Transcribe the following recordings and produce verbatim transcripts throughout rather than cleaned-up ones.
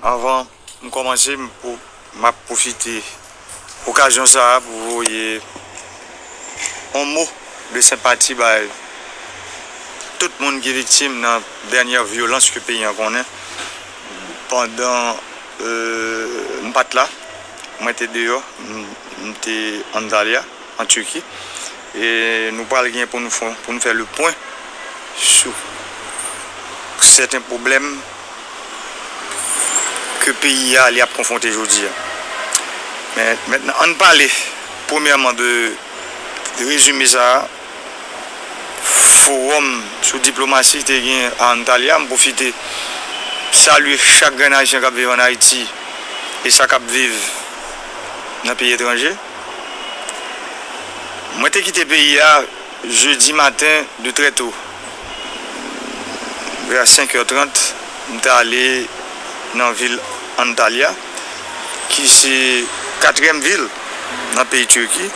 Anvan m kòmanse, m pou, m ap pwofite okazyon sa a pou voye yon mo de senpati bay tout moun ki viktim nan dènyè vyolans ke peyi an konnen. Pandan, euh, m pa t la, mwen te deyò, m, m te Antalya, an Tiki. E nou pral gen pou nou fè, pou nou fè le pwen sou sèten pwoblèm ke peyi a li ap konfwonte jodi a. Men mentnan, ann pale premyèman de rezime sa a, fowòm sou diplomasi te gen a Antalya. M pwofite salye chak grenn Ayisyen k ap viv ann Ayiti e sa k ap viv nan peyi etranje. Mwen te kite peyi a jedi maten de trè to. Vè senk è trant, m t ale nan vil Antalya, ki se katriyèm vil nan peyi Tiki,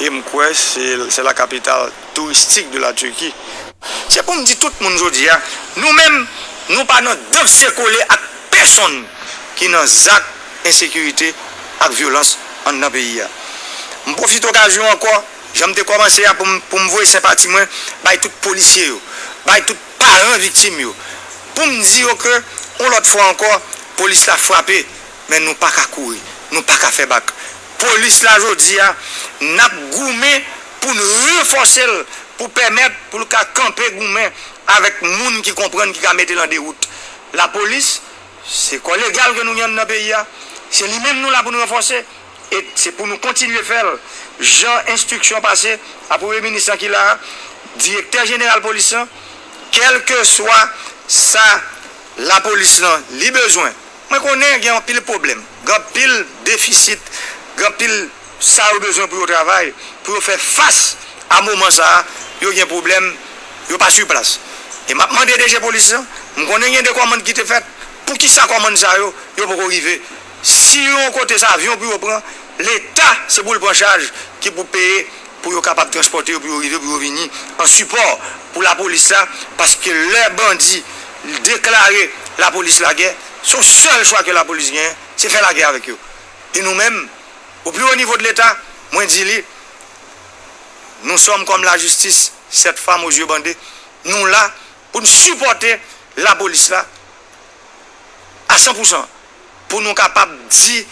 e m kwè se, se la capitale touristique de la Turquie. Se pou m di tout moun jodi a, nou menm, nou pa nan danse kole ak pèsonn ki nan zak ensekirite ak vyolans anndan peyi a. M pwofite okazyon ankò, jan m te kòmanse a, pou m, pou m voye senpati mwen bay tout polisye yo, bay tout paran viktim yo, pou m di yo ke, yon lòt fwa ankò, polis la frape, men nou pa ka kouri, nou pa ka fè bak. Polis la jodi a, n ap goumen pou n ranfòse l, pou pèmèt pou l ka kanpe goumen avèk moun ki konprann, ki ka mete l an dewout. Lapolis, se kò legal ke nou gen nan peyi a, se li menm nou la pou nou ranfòse, e se pou nou kontinye fè l. Jan enstriksyon pase a premye minis lan ki la a, direktè jeneral polis lan, kèlkeswa sa lapolis lan li bezwen. Mwen konnen gen anpil pwoblèm, gen anpil defisit, gen anpil sa yo bezwen pou yo travay, pou yo fè fas a moman sa a, yo gen pwoblèm, yo pa sou plas. E m ap mande D G polis lan, m konnen gen de kòmand ki te fèt, poukisa kòmand sa yo, yo poko rive? Si yo yon kote se avyon pou yo pran, Leta se pou l pran chaj ki pou peye pou yo kapab transpòte yo, pou yo rive, pou yo vini an sipò pou lapolis la, paske lè bandi deklare lapolis lagè, se yon sèl chwa ke lapolis genyen, se fè lagè avèk yo. E nou menm, au plus haut niveau de Leta, mwen di li, nous sommes comme la justice, cette femme aux yeux bandés, nou la pou n sipòte lapolis la a san pou san, pou nou kapab di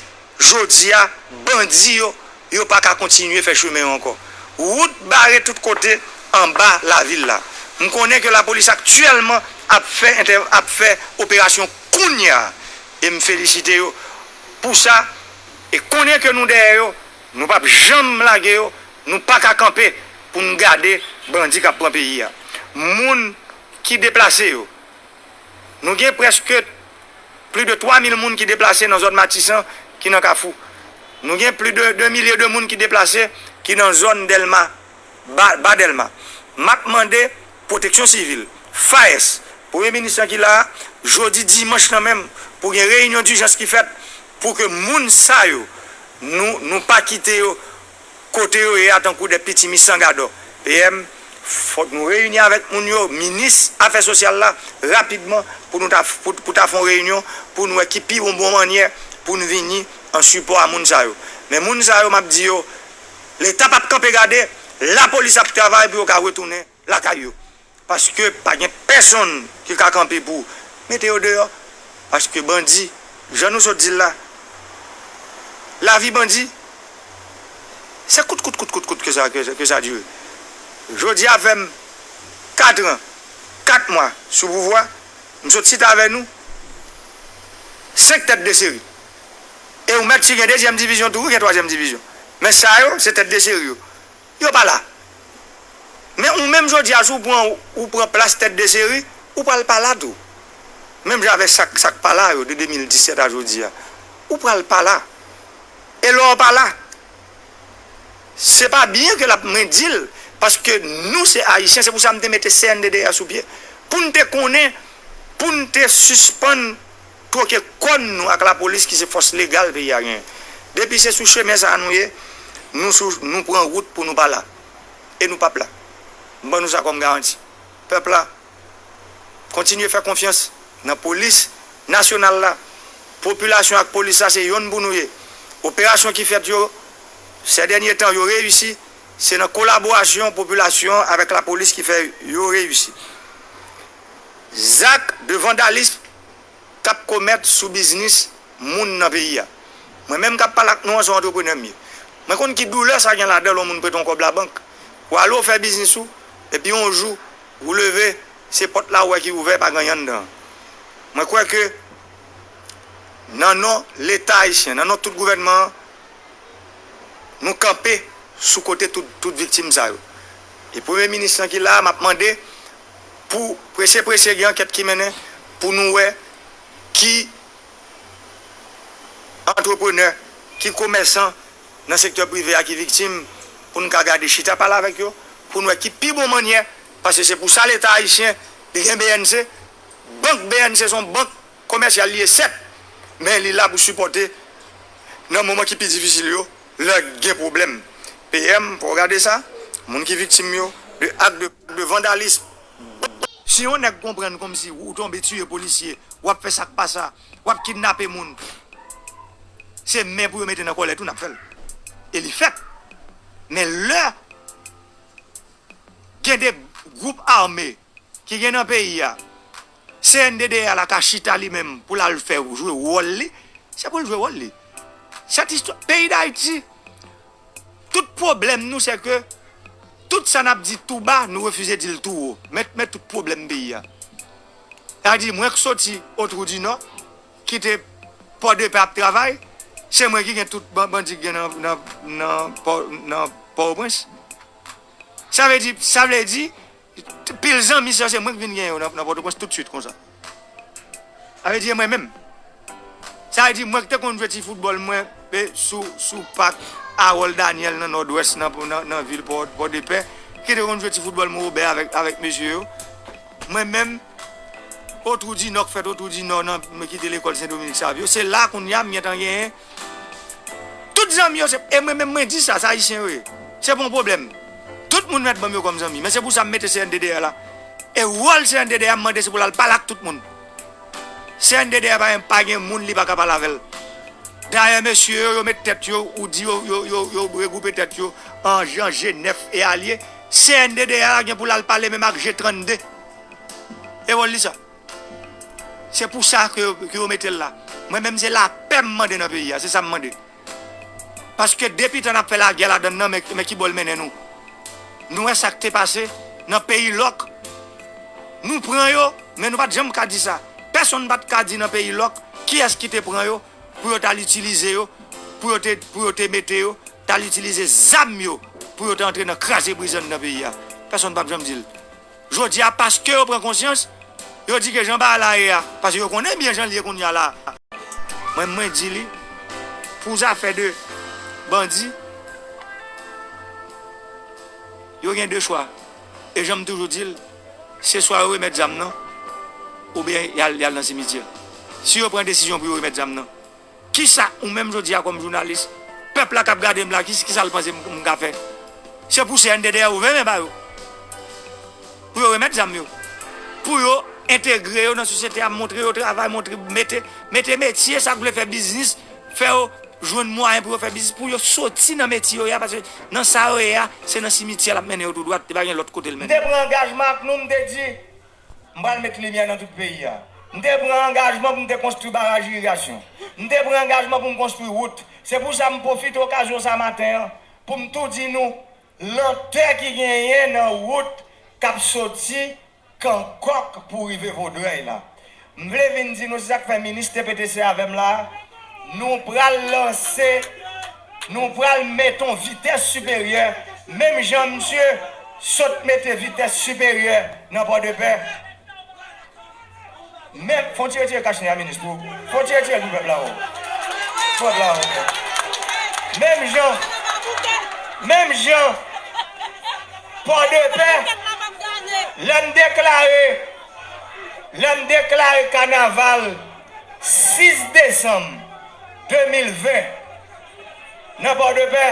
jodi a, bandi yo, yo pa ka kontinye fè chemen yo ankò. Wout bare tout kote anba lavil la. M konnen ke lapolis aktyèlman ap fè entè-, ap fè operasyon kounye a. E m felisite yo pou sa. E konnen ke nou dèyè yo, nou p ap janm lage yo, nou pa ka kanpe pou n gade bandi k ap pran peyi a. Moun ki deplase yo, nou gen prèske plis de twa mil moun ki deplase nan zòn Matisan, ki nan Kafou. Nou gen plis de de milye de moun ki deplase, ki nan zòn Dèlma, Ba, Ba Dèlma. M ap mande Pwoteksyon Sivil, FAES, Premye Minis lan ki la a, jodi dimanch lan menm, pou gen reyinyon dijans ki fèt, pou ke moun sa yo, nou, nou pa kite yo kote yo ye a tankou de pitimi san gadò. P M, fòk nou reyini avèk moun yo, minis afè sosyal la, rapidman, pou nou ta, pou, pou ta fè yon reyinyon, pou nou wè ki pi bon, bon mannyè pou nou vini an sipò a moun sa yo. Men moun sa yo, m ap di yo, Leta p ap kanpe gade, lapolis ap travay pou yo ka retounen lakay yo. Paske pa gen pèsonn ki ka kanpe pou mete yo deyò. Paske bandi, jan nou sot di l la, lavi bandi, se kout, kout, kout, kout, kout ke sa, ke, ke sa dire. Jodi a fè m kat an, kat mwa sou pouvwa, m sot chita avè nou, senk tèt de seri. E ou mèt si gen dezyèm divizyon tou, ou gen twazyèm divizyon. Men sa yo, se tèt de seri yo. Yo pa la. Men ou menm jodi a, si w pran, ou pran plas tèt de seri, ou pral pa la tou. Menm jan avèk sa k, sa k pa la yo de de mil disèt a jodi a. Ou pral pa la. E lè w pa la, se pa byen ke l ap, mwen di l, paske nou se Ayisyen, se pou sa m te mete C N D D A sou pye. Pou n te konnen, pou n te sispann twoke kòn nou ak lapolis ki se fòs legal peyi a genyen. Depi se sou chemen sa a nou ye, nou sou, nou pran wout pou nou pa la. E nou p ap la. M ban nou sa kòm garanti. Pèp la, kontinye fè konfyans nan polis nasyonal la. Popilasyon ak polis la se yonn pou nou ye. Operasyon ki fèt yo, sè dènye tan yo reyisi, se nan kolaborasyon popilasyon avèk lapolis ki fè yo reyisi. Zak de vandalis k ap komèt sou biznis moun nan peyi a. Mwen menm k ap pale ak nou an, se yon antreprenè m ye. Mwen konn ki doulè sa gen ladan l, yon moun prete yon kòb labank. Ou ale, ou fè biznis ou, epi yon jou, ou leve, se pòt la ou wè ki ouvè, pa gen anyen anndan. Mwen kwè ke nan non Leta ayisyen, nan non tout gouvènman an, nou kanpe sou kote tout, tout viktim sa yo. E premye minis lan ki la a, m ap mande pou prese prese gen ankèt ki mennen pou nou wè ki antreprenè, ki komèsan nan sektè prive a ki viktim, pou n ka gade chita pale avèk yo, pou n wè ki pi bon mannyè, paske se pou sa Leta ayisyen li gen B N C, bank B N C se yon bank komèsyal li ye, sèt, men li la pou sipòte nan moman ki pi difisil yo, lè gen pwoblèm. P M, fò w gade sa, moun ki viktim yo de ak de, de vandalis. Si yon nèg konprann kòmsi ou tonbe tiye polisye, w ap fè sa k pa sa, w ap kidnape moun, se men pou yo mete nan kòlèt ou n ap fè l. E li fèt. Men lè gen de gwoup ame ki gen nan peyi a, C N D D A la ka chita li menm pou l al fè jwe wòl li, se pou l jwe wòl li. Sèt istwa, peyi Dayiti, tout pwoblèm nou se ke tout sa n ap di tou ba, nou refize di l tou wo. Men, men tout pwoblèm peyi a. Sa di, mwen k soti Otwou di Nò, kite Pòdepè ap travay, se mwen ki gen tout ban-, bandi k gen nan, nan, nan Pò-, nan Pòtoprens. Sa vle di, sa vle di, pil zanmi sa, se mwen k vin gen yo nan, nan Pòtoprens toutswit konsa. Sa vle di, e mwen menm. Sa vle di, mwen k te konn jwe ti foutbòl mwen, e, sou, sou pak Harold Daniel nan Nòdwès, nan, nan, nan vil Pò-, Pòdepè, ki te konn jwe ti foutbòl mwen obè avèk, avèk mesye yo. Mwen menm, Otwou di Nò k fèt Otwou di Nò nan, mwen kite lekòl Sen Dominik Savyo. Se la kounye a m gentan genyen tout zanmi yo, se, e mwen menm mwen di sa, se ayisyen yo ye. Se pa yon pwoblèm. Tout moun mèt ban m yo kòm zanmi. Men se pou sa m mete C N D D A la. E wòl C N D D A, m mande se pou l al pale ak tout moun. C N D D A pa gen, pa gen moun li pa ka pale avè l. Dayè, mesye yo, yo met tèt yo, ou di yo, yo, yo, yo regwoupe tèt yo an, an G nèf e alye. C N D D A gen pou l al pale menm ak G trannde. E wòl li sa. Se pou sa ke yo, ke yo mete l la. Mwen menm se lapè m mande nan peyi a, se sa m mande. Paske depi tan n ap fè lagè ladann nan, men, men ki bò l mennen nou. Nou wè sa k te pase nan peyi lòk. Nou pran yo, men nou pa t janm ka di sa. Pèsonn pa t ka di nan peyi lòk kiyès ki te pran yo pou yo t al itilize yo, pou yo te, pou yo te mete yo, t al itilize zam yo pou yo te antre nan kraze brize anndan peyi a. Pèsonn p ap janm di l. Jodi a, paske yo pran konsyans, yo di ke jan bagay la ye a, paske yo konnen byen jan l ye kounye a la. Mwen, mwen di li, pou zafè de bandi, yo gen de chwa. E jan m toujou di l, se swa yo remèt zam nan, oubyen y al, y al nan simityè. Si yo pran desizyon pou yo remèt zam nan, kisa ou menm jodi a kòm jounalis, pèp la k ap gade m la, ki, kisa l panse m, m ka fè? Se pou C N D D A ouvè men ba yo. Pou yo remèt zam yo. Pou yo entegre yo nan sosyete a, montre yo travay, montre, mete, mete metye, sa k vle fè biznis, fè yo jwenn mwayen pou yo fè biznis, pou yo soti nan metye yo ye a, paske nan sa yo ye a, se nan simityè l ap mennen yo tou dwat, li pa gen lòt kote l mennen yo. M te pran angajman ak nou, m te di, m pral met limyè nan tout peyi a. M te pran angajman pou m te konstwi baraj irigasyon. M te pran angajman pou m konstwi wout. Se pou sa m pwofite okazyon sa maten an pou m tou di nou, lantè ki genyen nan wout k ap soti Kan Kòk pou rive Vodrèy la. M vle vin di nou, se sa k fè minis T P T C avè m la, nou pral lanse, nou pral mete yon vitès siperyè, menm jan misye sot mete vitès siperyè nan Pòdepè. Men, fò w ti retire kach nez a, minis, pou, fò w ti retire l pou pèp la wè w. Pèp la wè w. Menm jan, menm jan, Pòdepè, lè m deklare, lè m deklare kanaval sis desanm de mil ven nan Pòdepè,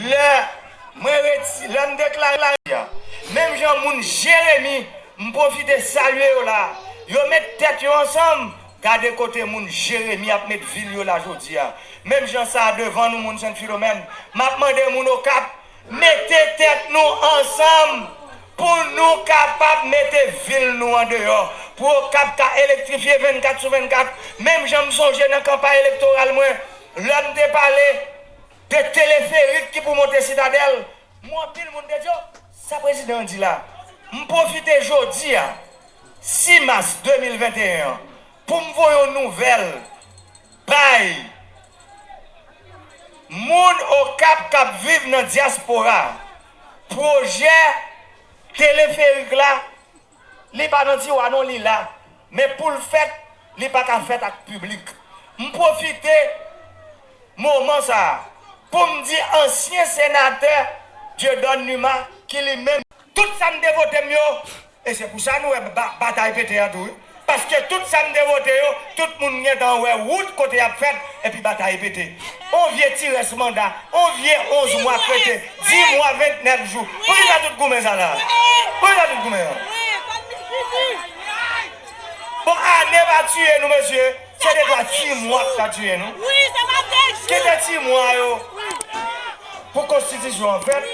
lè mwen reti-, lè m deklare a, Menm jan moun Jeremi, m pwofite salye yo la. Yo met tèt yo ansanm. Gade kote moun Jeremi ap met vil yo la jodi a. Menm jan sa a devan nou, moun Sent Filomèn. M ap mande moun Okap, mete tèt nou ansanm pou nou kapab mete vil nou andeyò. Pou Okap ka elektrifye vennkat sou vennkat. Menm jan m sonje nan kanpay elektoral mwen, lè m te pale de teleferik ki pou monte Sitadèl, m wè anpil moun te di, "O, sa prezidan an di la?" M pwofite jodi a, sis mas de mil venteyen an, pou m voye yon nouvèl bay moun Okap k ap viv nan dyaspora. Pwojè teleferik la, li pa nan tiwa non, li la. Men pou l fèt, li pa ka fèt ak piblik. M pwofite moman sa a pou m di ansyen senatè Dieudonne Numa, ki li menm, tout sa m te vote m yo, e se pou sa nou wè ba- batay pete an tou, wi. Paske tout sa m te vote yo, tout moun gentan wè wout kote y ap fèt, epi batay pete. On vye ti rès manda, on vye onz mwa k rete, dis mwa, vennèf jou. Poukisa tout goumen sa la? Poukisa tout goumen an? Bon, ane pa tiye nou, mesye. Se de twa ti mwa k ka tiye nou. Kite ti mwa yo pou konstitisyon an fèt,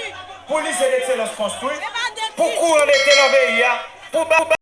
pou lise dekselans konstwi, pou kouran mete nan peyi a, pou ba